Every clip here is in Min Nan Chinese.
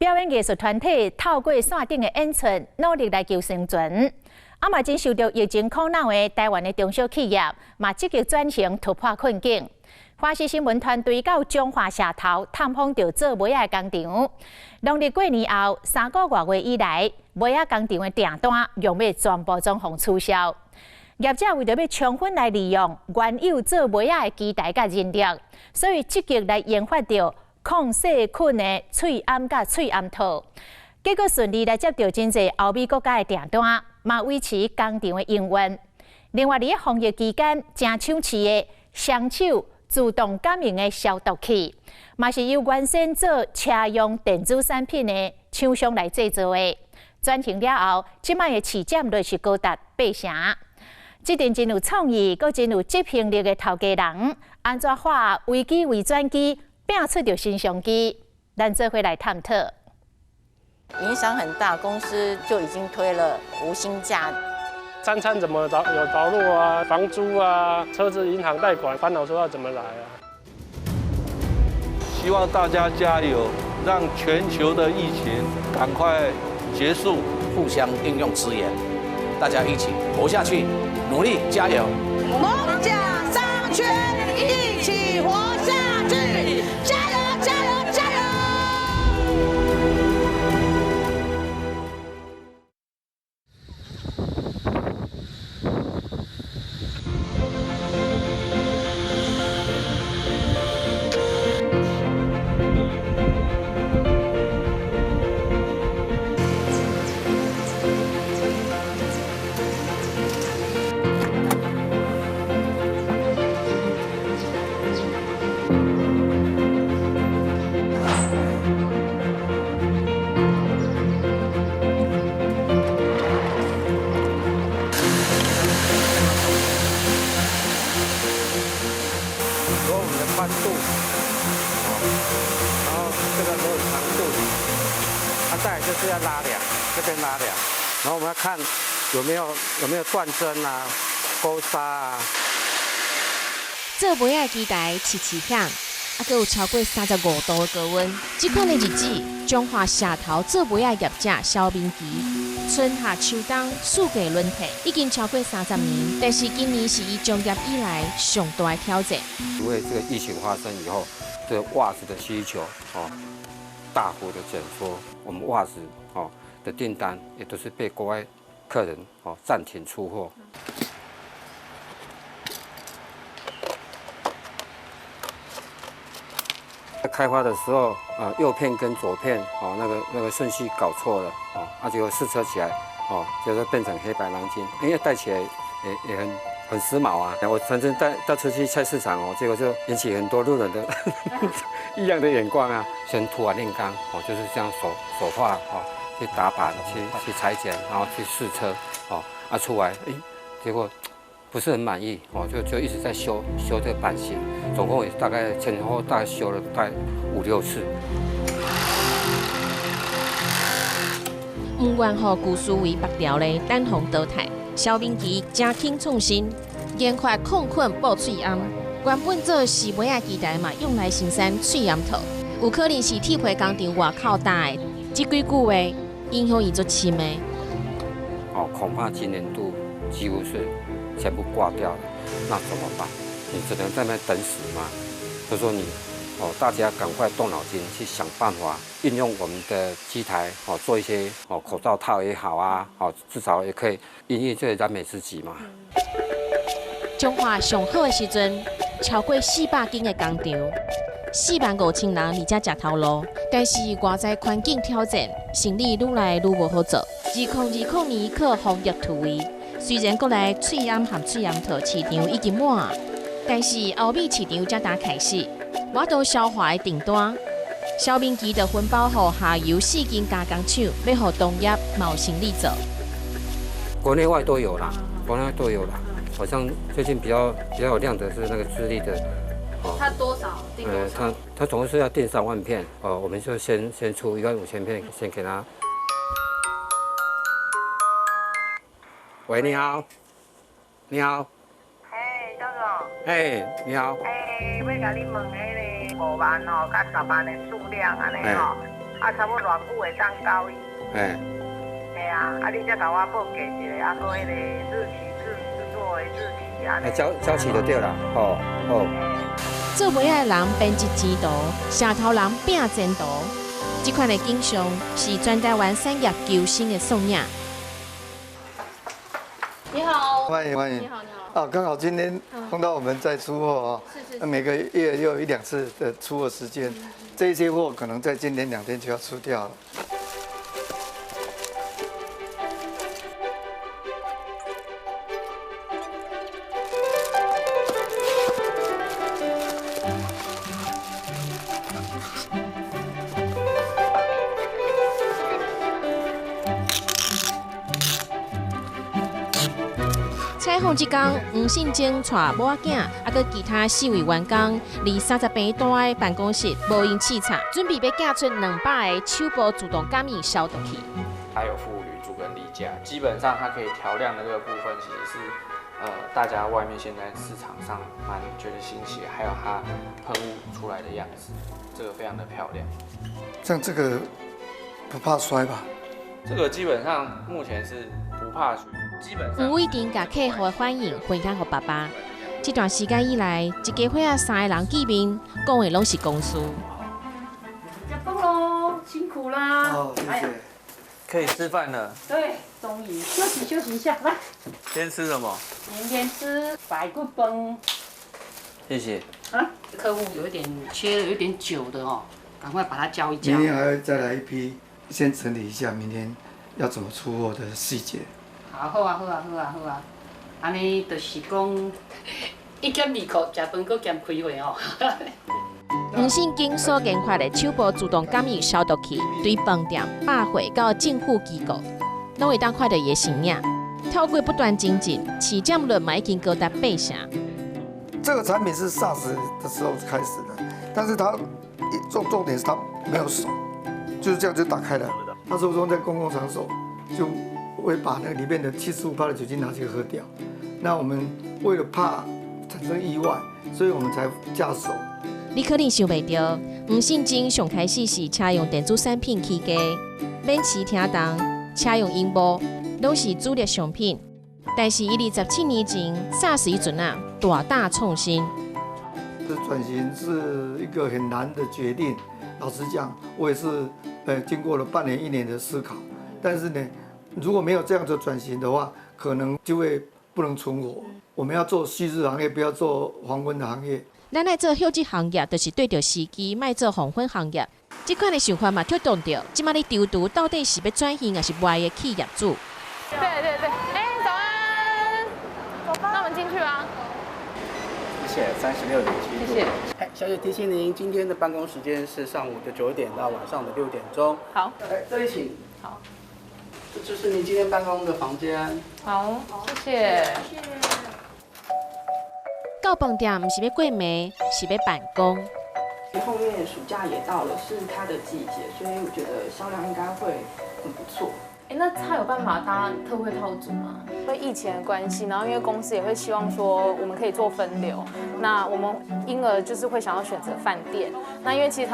表演藝術團體透過線頂的演出，努力來求生存。啊嘛真受著疫情苦惱的台灣的中小企業，嘛積極轉型突破困境。華視新聞團隊到彰化社頭探訪著做襪仔的工廠。農曆過年後3個外月以來，襪仔工廠的訂單用欲全部總予取消。業者為著欲充分來利用原有做襪仔的機台佮人力，所以積極來研發著抗細菌的喙罨佮喙罨套，結果順利來接著真濟歐美國家的訂單，嘛維持工廠的營運。另外，佇咧防疫期間，誠搶市的雙手自動感應的消毒器，嘛是由原先做車用電子產品的廠商來製造的。轉型了後，這擺的市佔率是高達八成。這陣真有創意、閣真有執行力的頭家人，按怎化危機為轉機，拼出著新商機？咱做伙來探討。影響很大，公司就已經推了無薪假。三餐怎麼著有著落啊？房租啊，車子銀行貸款，煩惱說要怎麼來啊？希望大家加油，讓全球的疫情趕快結束，互相應用資源，大家一起活下去，努力加油！艋舺商圈一起活下去，加油加油加油！螺紋的寬度，然後這個螺紋長度，啊，再來就是要拉梁，這邊拉梁，然後我們要看有沒有斷針啊、勾紗啊。做襪仔機台齊齊響，啊，閣有超過35度的高溫。這款的日子，彰化社頭做襪仔業者蕭明奇，春夏秋冬四季輪替，已經超過30年。但是今年是伊從業以來上大的挑戰。因為這個疫情發生以後，這個襪子的需求哦大幅的減縮，我們襪子哦的訂單也都是被國外客人哦暫停出貨。開發的時候，啊，右片跟左片，哦，那個順序搞錯了，哦，啊，結果試車起來，哦，就是變成黑白藍金，因為戴起來也很時髦啊。我曾經帶出去菜市場哦，結果就引起很多路人的異樣的眼光啊。先塗完煉鋼，哦，就是這樣手畫，哦，去打板，去裁剪，然後去試車，哦，啊出來，哎，結果不是很滿意，哦，就一直在修這個版型，總共也大概前後大概修了大概五六次。毋願予技術為縛牢咧，等予淘汰。蕭明奇誠肯創新，研發抗菌布喙罨。原本做絲襪仔機台嘛，用來生產喙罨套，有可能是鐵皮工廠外口打的。這幾句話影響伊足深的。哦，恐怕今年度幾乎是全部掛掉了，那怎麼辦？你只能在那等死嗎？就說你，哦，大家趕快動腦筋去想辦法，運用我們的機台，哦，做一些哦口罩套也好啊，哦，至少也可以因應這個燃眉之急嘛。彰化上好的時陣，超過400間的工廠，4萬5千人佇遮食頭路，但是外在環境挑戰，生意愈來愈無好做。2020年靠防疫突圍，雖然國內喙罨和喙罨套市場已經滿，但是歐美市場才剛開始，無法度消化的訂單。蕭明奇就分包予下游四間加工廠，欲予同業嘛有生意做。國內外都有啦，國內外都有啦。好像最近比較有量的是那個智利的。哦，他多少訂多少？他總共是要訂3萬片，哦，我們就先出1萬5千片，先給他。喂，你好，你好。嘿，張總。嘿，你好。欸，欲共你問彼個5萬吼，佮10萬的數量按呢吼。啊，差不多偌久會當交伊？嘿。嘿啊，啊，你才共我報價一下，啊，閣彼個日期製作的日期啊。交齊就對啦，好，好。做尾仔的人編織前途，蛇頭人拼前途。這款的景象是全台灣產業求生的縮影。你好，歡迎歡迎。你好，你好。啊，剛好今天碰到我們在出貨啊，是是。每個月又有一兩次的出貨時間，這些貨可能在今天2天就要出掉了。採訪這工，黃信貞帶某仔囝，啊，閣其他4位員工，佇30平大的辦公室無閒視察，準備欲寄出200个手部自動感應消毒器。它有附鋁柱跟立架，基本上它可以調亮的這個部分，其實是大家外面現在市場上蠻覺得新奇，還有它噴霧出來的樣子，這個非常的漂亮。像這個不怕摔吧？這個基本上目前是不怕摔。黃偉婷共客戶的反應分享予爸爸。這段時間以來，一家伙仔3个人見面，講的攏是公事。食飯囉，辛苦啦！哦，謝謝。可以吃飯了。對，終於休息休息一下，來。先吃什麼？明天吃排骨飯。謝謝。啊，客戶有一點切了有點久的哦，趕快把它交一交。明天還會再來一批，先整理一下明天要怎麼出貨的細節。啊好啊好啊好啊好啊，按呢就是講1減2箍，食飯閣兼開會哦。黃信經所研發的手部自動感應消毒器，對飯店、百貨到政府機構，攏會當看著伊的身影。透過不斷精進，市佔率嘛已經高達8成。這個產品是 SARS 的時候開始的，但是它重點是它沒有手，就是這樣就打開了。他說在公共場所就會把那個裡面的75%的酒精拿去喝掉。那我們為了怕產生意外，所以我們才加手。你可能想袂著，黃信貞上開始是車用電子產品起家，免持聽筒、車用螢幕，攏是主力商品。但是，伊27年前 SARS 時陣啊，大膽創新。這轉型是一個很難的決定。老實講，我也是，經過了半年、1年的思考。但是呢，如果沒有這樣子轉型的話，可能就會不能存活。我們要做旭日行業，不要做黃昏的行業。咱愛做旭日行業，就是對著時機，莫做黃昏行業。這款的想法嘛，推動著。這擺咧躊躇到底是欲轉型，還是賣的企業主？對對對，哎，早安。那我們進去吧。謝謝，36.7度。謝謝。哎，小姐提醒您，今天的辦公時間是上午的9點到晚上的6點鐘。好。哎，這裡請。好。這就是您今天辦公的房間。好，謝謝。到飯店毋是欲過暝，是欲辦公。後面暑假也到了，是它的季節，所以我覺得銷量應該會很不錯。哎，那他有辦法搭特惠套組嗎？因為疫情的關係，然後因為公司也會希望說我們可以做分流，那我們因而就是會想要選擇飯店。那因為其實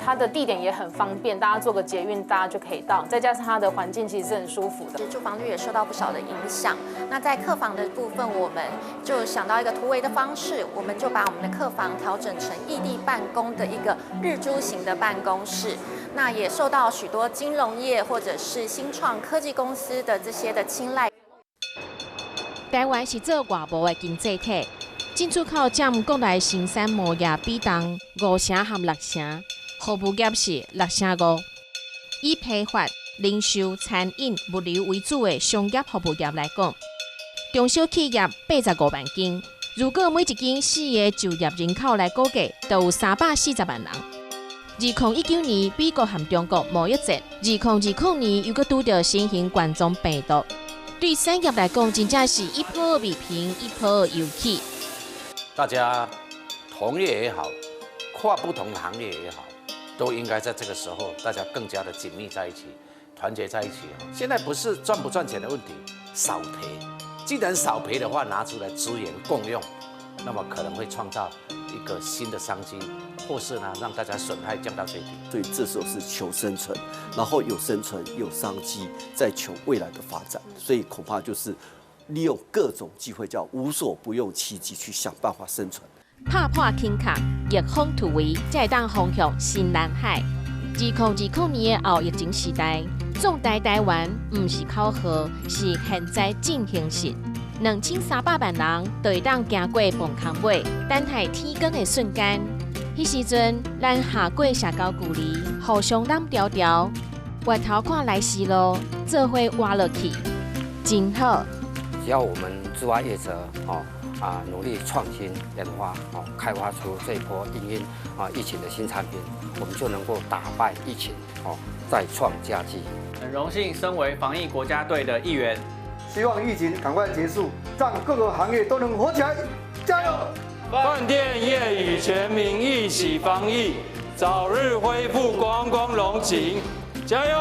它的地點也很方便，大家坐個捷運大家就可以到，再加上它的環境其實是很舒服的。住房率也受到不少的影響。那在客房的部分，我們就想到一個突圍的方式，我們就把我們的客房調整成異地辦公的一個日租型的辦公室。那也受到許多金融業或者是新創科技公司的這些的青睞。台灣是做外貿的經濟體，進出口佔國內生產貿易比重5成和6成，服務業是6成5。以批發、零售、餐飲、物流為主的商業服務業來講，中小企業85萬間，如果每一間4個就業人口來估計，就有340萬人。2019年美國和中國貿易戰，2020年又閣拄著新型冠狀病毒，對產業來講，真正是一波未平，一波又起。大家同業也好，跨不同行業也好，都應該在這個時候，大家更加的緊密在一起，團結在一起。現在不是賺不賺錢的問題，少賠。既然少賠的話，拿出來資源共用，那麼可能會創造一个新的商機，或是呢讓大家損害降到最低。所以這時候是求生存，然後有生存有商機，再求未來的發展。所以恐怕就是利用各種機會，叫無所不用其極去想辦法生存。拍破輕殼，逆風突圍，才會當航向新藍海。2020年的後疫情時代，壯大台灣毋是口號，是現在進行時。2300萬人就會當行過磅空尾，等待天光的瞬間。彼時陣，咱下過社交距離，互相攬牢牢，回頭看來時路，做伙活落去，真好。只要我們製蛙業者，哦啊，努力創新研發，哦，開發出這一波因應疫情的新產品，我們就能夠打敗疫情，哦，再創佳績。很榮幸身為防疫國家隊的一員，希望疫情趕快結束，讓各個行業都能活起來，加油！飯店業與全民一起防疫，早日恢復觀光榮景，加油！